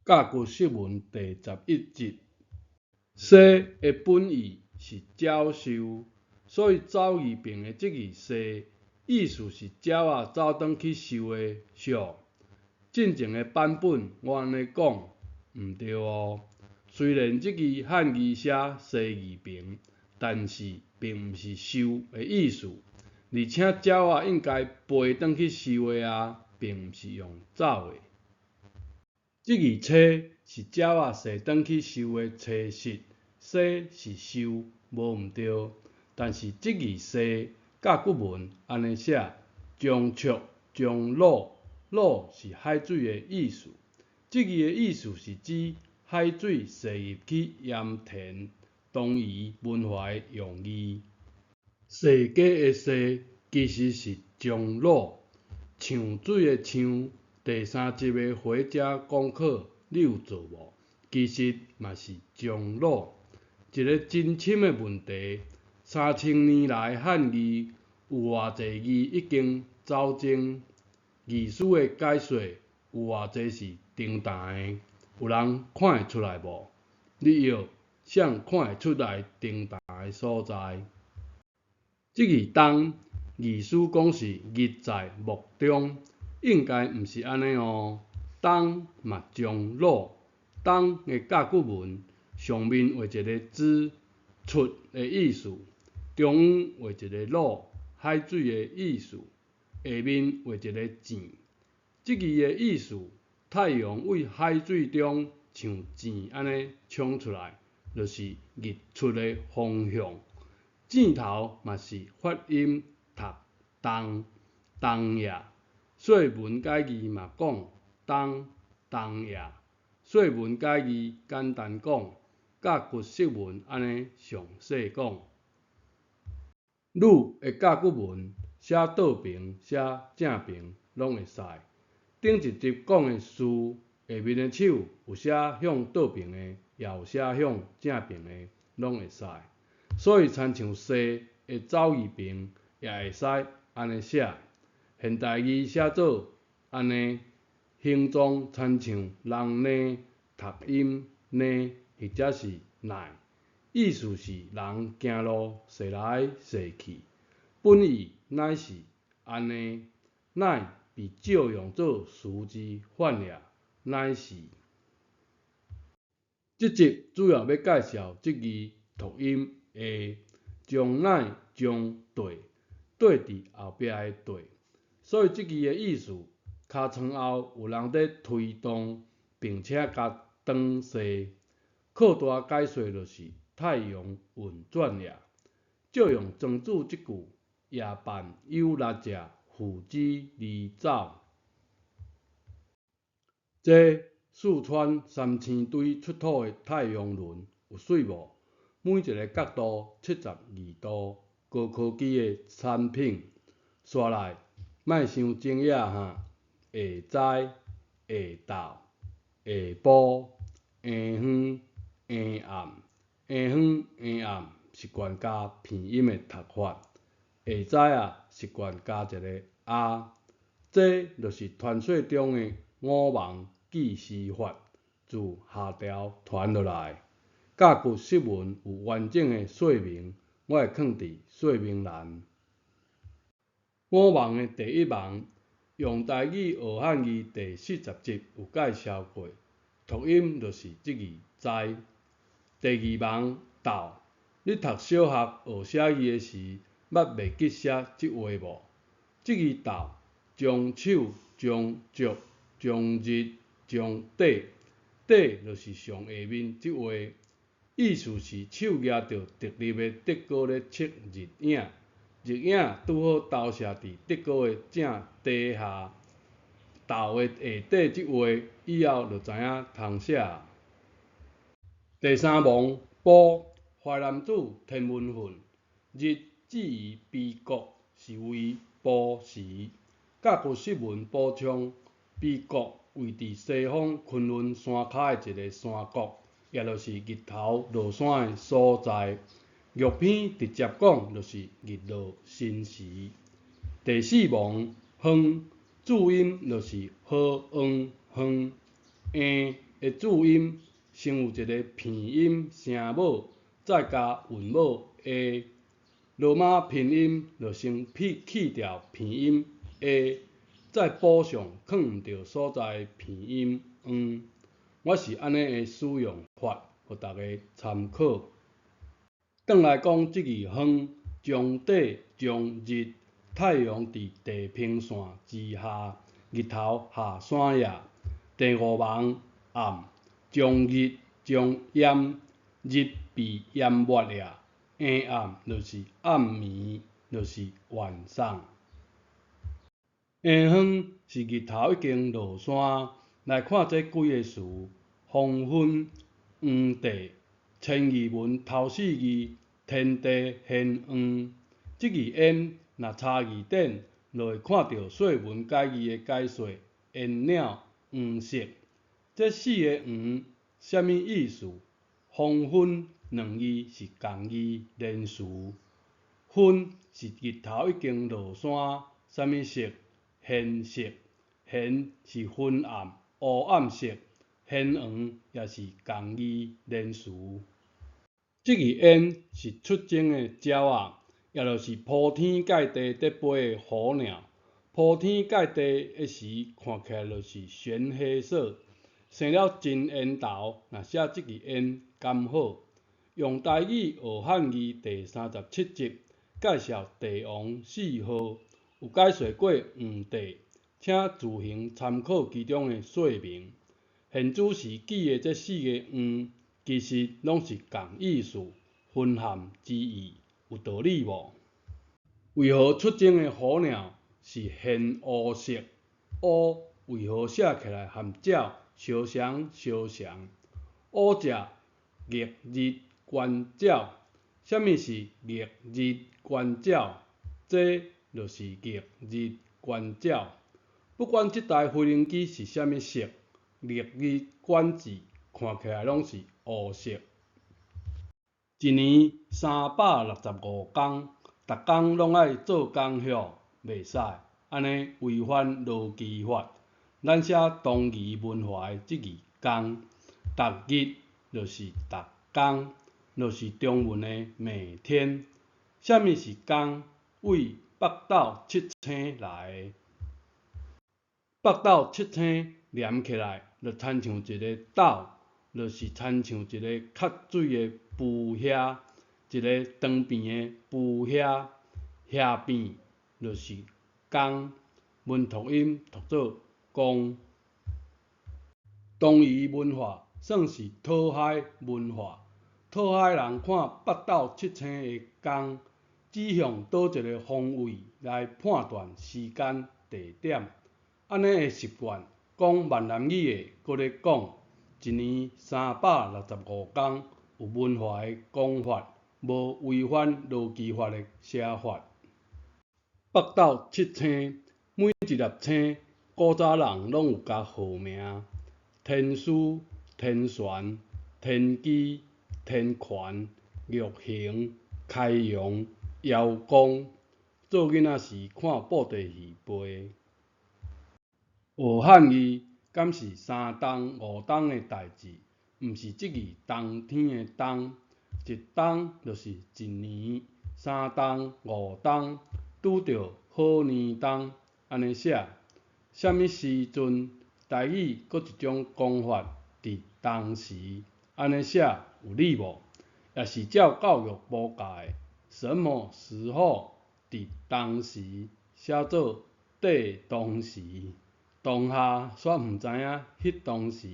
甲骨釋文第十一集，踅的本意是鳥獸，所以走字爿的這字踅，意思是鳥仔走轉去獸的數。進前的版本我按呢講，毋對哦。雖然這字漢字寫西字爿，但是並毋是獸的意思，而且鳥仔應該飛轉去獸的啊，並毋是用走的。這字棲是鳥仔踅轉去獸的棲室，踅是獸，無毋對。但是這字踅，甲骨文按呢寫，將觸將滷，滷是海水的意思。這字的意思是指海水踅入去鹽田，東夷文化的用字。踅街的踅其實是將滷，搶水的搶。第三集的回家功課你有做無？其實嘛是將滷。一个真深的問題，三千年來漢字有偌濟字已經走鐘，字詞的解說有偌濟是重澹的，有人看會出來無？你藥誰看會出來重澹的所在？這字東，字詞講是日在木中。應該毋是按呢哦，東嘛將滷，東的甲骨文上面畫一个子出的意思，中央畫一个滷海水的意思，下面畫一个箭。這字的意思，太陽對海水中像箭按呢衝出來，就是日出的方向。箭頭嘛是發音讀東東呀。說文解字嘛講東東呀，說文解字簡單講，甲骨釋文按呢詳細講。女的甲骨文寫倒爿、寫正爿攏會使。頂一集講的士下面的手有寫向倒爿的，也有寫向正爿的，攏會使。所以親像踅的走字爿也會使按呢寫。現代字寫做按呢，形狀親像人呢讀音呢，或者是奈，意思是人行路踅來踅去。本意乃是按呢，乃被借用做詞之反義，乃是。這集主要欲介紹這字讀音下，將乃將綴，綴佇後壁的綴。所以這字的意思，尻川後有人佇推動，並且共轉踅。擴大解說就是太陽運轉也。借用莊子這句，夜伴有力者負之而走。這四川三星堆出土的太陽輪有媠無？每一个角度七十二度，高科技的產品。紲來，莫傷精野哈，下知、下晝、下晡、下昏、下暗、下昏、下暗習慣加鼻音的讀法，下知啊習慣加一个啊，這就是傳說中的五芒計時法，自夏朝傳落來。甲骨釋文有完整的說明，我會囥佇說明欄。五芒的第一芒，用台語學漢字第四十集有介紹過，讀音就是這字知。第二芒斗，你讀小學學寫字的時，捌袂記寫這話無？這字斗，將手、將足、將日、將底，底就是上下面這話，意思是手舉著直立的竹篙咧測日影。日影拄好投射佇竹篙的正底下，斗的下底這話以後就知影通寫。第三芒晡，淮南子天文訓，日至於彼國，是為晡時。甲骨釋文補充，彼國位佇西方崑崙山跤的一个山谷，也就是日頭落山的所在。玉篇直接講就是日落申時。第四芒昏，注音就是呵、嗯、昏，下的的注音先有一个片音聲母，再加韻母 a。羅馬拼音就先去掉片音 a，再補上囥毋著所在的片音 ng。我是按呢的使用法，予大家參考。轉來講這字昏，將底將日，太陽佇地平線之下，日頭下山也。第五網暗，將日將掩，日被淹沒也。下暗就是暗暝，就是晚上。下昏是日頭已經落山，來看這幾个詞：黃昏、黃帝、千字文頭四字，天地玄黃。這字煙若查字典，就會看著說文解字的解說：煙鳥黃色。這四个黃啥物意思？黃昏兩字是仝字連詞，昏是日頭已經落山，啥物色？玄色，玄是昏暗、烏暗色，玄黃也是仝字連詞。這字煙是出征的鳥仔，也就是鋪天蓋地佇飛的虎鳥。鋪天蓋地的時，看起來就是玄黑色。生了真緣投，若寫這字煙敢好？用台語學漢字第37集介紹帝王四號，有解說過黃帝，請自行參考其中的說明。現主時記的這四个黃，其實攏是仝意思，昏暗之意，有道理無？為何出征的虎鳥是玄烏色？烏為何寫起來和鳥相像相像？烏者逆日觀照，啥物是逆日觀照？這就是逆日觀照。不管這台飛行機是啥物色，逆日觀字看起來攏是烏色。一年365工，逐工攏愛做工歇，袂使按呢違反勞基法。咱寫東夷文化的這字工，逐日就是逐工，就是中文的每天。啥物是工？為北斗七星來的。北斗七星連起來，就親像一个斗，就是親像一个缺水的櫥遐，一个長柄的櫥遐，遐柄就是工，文讀音讀做公。東夷文化算是討海文化，討海人看北斗七星的工，指向佗一个方位來判斷時間地點。按呢的習慣，講閩南語的閣咧講，一年365工，有文化的講法，無違反勞基法的寫法。北斗七星，每一粒星，古早人攏有共號名：天樞、天璇、天機、天權、玉衡、開陽、堯光。做囡仔時看布袋戲背。學漢字敢是三冬五冬的代誌？毋是這字冬天的冬，一冬就是一年，三冬五冬拄著好年冬，按呢寫。啥物時陣？台語閣一種講法，佇當時，按呢寫有理無？也是照教育部教的，什麼時候？佇當時寫做綴當時。當下煞毋知影彼當時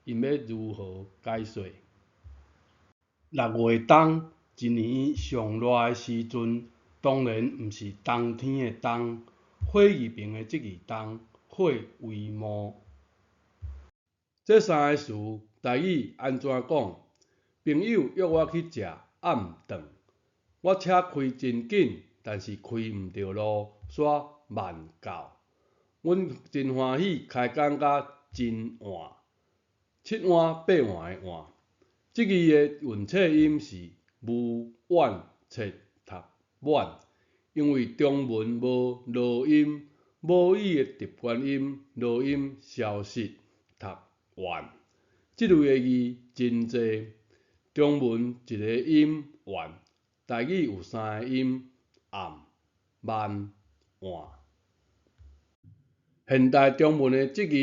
𪜶欲如何解說。六月冬，一年上熱的時陣，當然毋是冬天的冬，火字旁的這字冬，火為毛。這三个詞台語按怎講？朋友約我去食暗頓，我車開真緊，但是開毋著路，煞慢到。阮真歡喜開工甲真晏，七碗八碗的碗。這字的韻切音是無婉切讀滿，因為中文無濁音，母語的習慣音濁音消失，讀萬。這類的字真濟。中文一个音萬，台語有三个音暗、萬、換。現代中文的這字，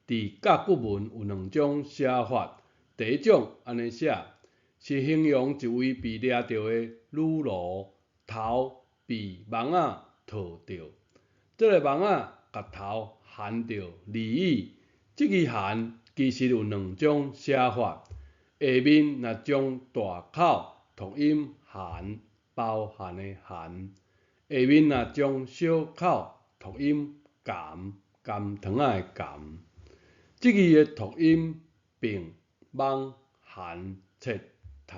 佇甲骨文有兩種寫法。第一種按呢寫，是形容一位被掠著的女奴，頭被網仔套著，這个網仔共頭絚著離語。這字絚其實有兩種寫法。下面若將大口讀音含，包含的含；下面若將小口讀音含，甘糖仔的甘。這字的讀音並網含切讀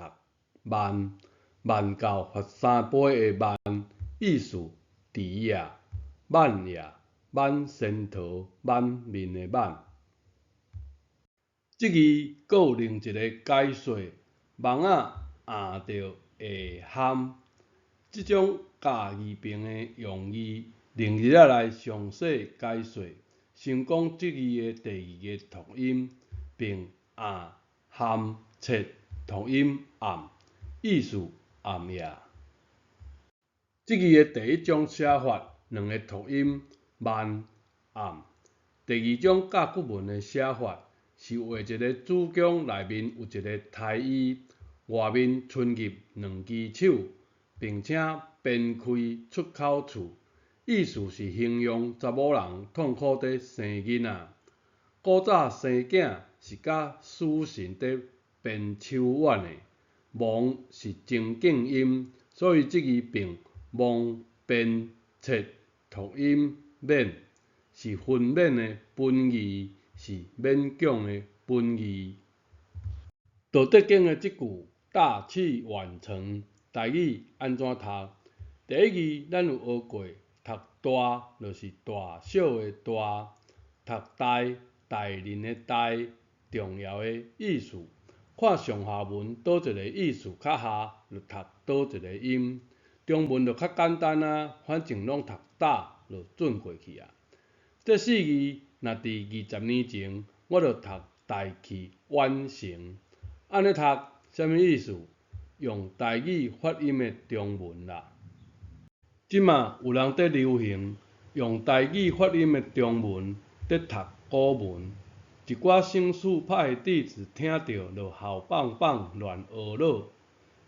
慢，慢到罰三杯的慢，意思遲啊、慢呀、慢仙桃、滿面的滿。這字閣有另一个解說，網仔罨著會蚶，這種甲字旁的用字，另日仔來詳細解說。先講這字的第二个讀音，並罨蚶切讀音暗，意思暗夜。這字的第一種寫法，兩个讀音慢暗；第二種甲骨文的寫法，是畫一个子宮內面有一个胎衣，外面伸入兩支手，並且鞭開出口處，意思是形容查某人痛苦佇生囡仔。古早生囝是佮死神佇鞭手腕的，亡是情景音，所以這字並亡鞭切讀音免，是分娩的本義。是勉強的本義。道德經的這句大器晚成，台語按怎讀？第一字咱有學過，讀大就是大小的大，讀大大人的大，重要的意思。看上下文佗一个意思較合，就讀佗一个音。中文就較簡單啊，反正攏讀大就準過去啊。這四字若佇20年前，我就讀大器晚成，按呢讀啥物意思？用台語發音的中文啦。這馬有人佇流行用台語發音的中文佇讀古文，一寡省事派的弟子聽著就鱟放放亂學咾。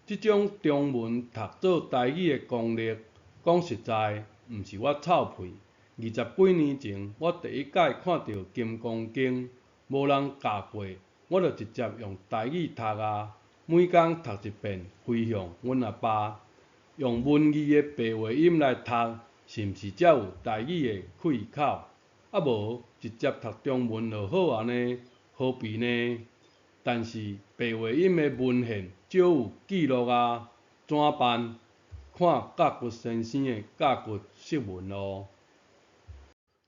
這種中文讀做台語的功力，講實在，毋是我臭屁。20幾年前，我第一擺看著《金剛經》，無人教過，我就直接用台語讀啊。每工讀一遍，回向阮阿爸。用文字的白話音來讀，是毋是才有台語的氣口？啊無，直接讀中文就好啊呢，何必呢？但是白話音的文獻少有記錄啊，怎辦？看甲骨先生的甲骨釋文囉。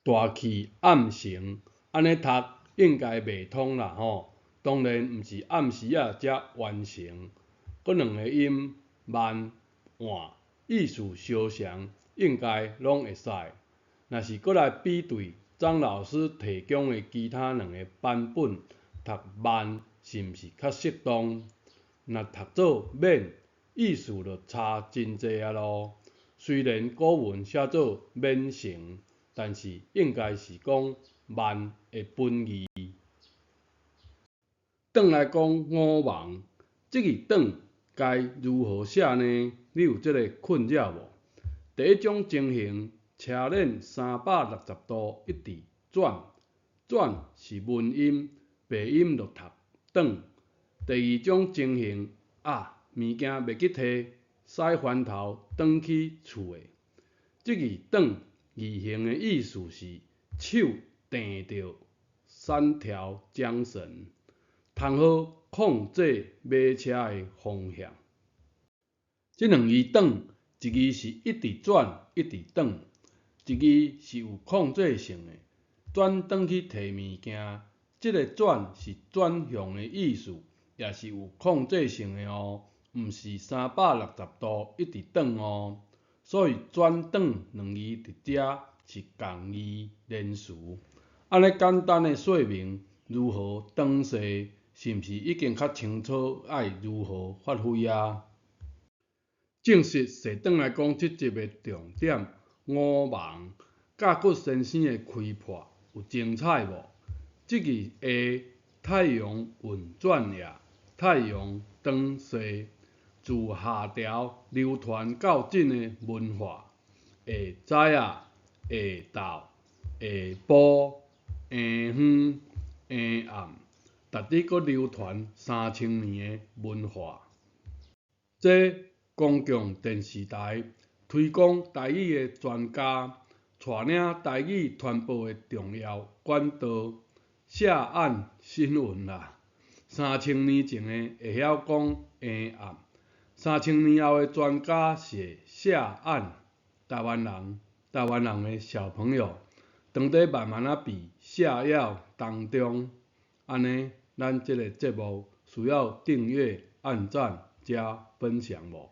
大器暗成，按呢讀應該袂通啦吼。當然毋是暗時仔才完成，閣兩个音慢換，意思相像，應該攏會使。若是閣來比對張老師提供的其他兩个版本，讀慢是毋是較適當？若讀做免，意思就差真濟啊囉。雖然古文寫做免成。但是應該是講慢的本義。轉來講五忙，這字轉該如何寫呢？你有這个困擾無？第一種情形，車輪360度一直轉，轉是文音，白音就讀轉。第二種情形，啊，物件袂記提，駛翻頭轉去厝的，這字轉。字形的意思是手搙著三條韁繩，通好控制馬車的方向。這兩字轉，一字是一直轉，一直轉；一字是有控制性的，轉轉去提物件。這个轉是轉向的意思，也是有控制性的哦，毋是360度一直轉哦。所以轉轉兩字佇遮是仝義連詞。按呢簡單的說明，如何轉勢，是毋是已經較清楚愛如何發揮啊？正式踅轉來講這集的重點，五盲教骨先生的開破有精彩無？這字下太陽運轉也，太陽轉世，自夏朝流傳到今的文化，下知啊，下晝、下晡、下昏、下暗，達至閣流傳3000年的文化。這公共電視台推廣台語的專家，帶領台語傳播的重要管道，謝按新聞啦。3000年前的會曉講下暗，3000年後的專家是謝按，台灣人，台灣人的小朋友，當佇慢慢仔被下藥當中，按呢，咱這个節目需要訂閱、按讚、加分享無？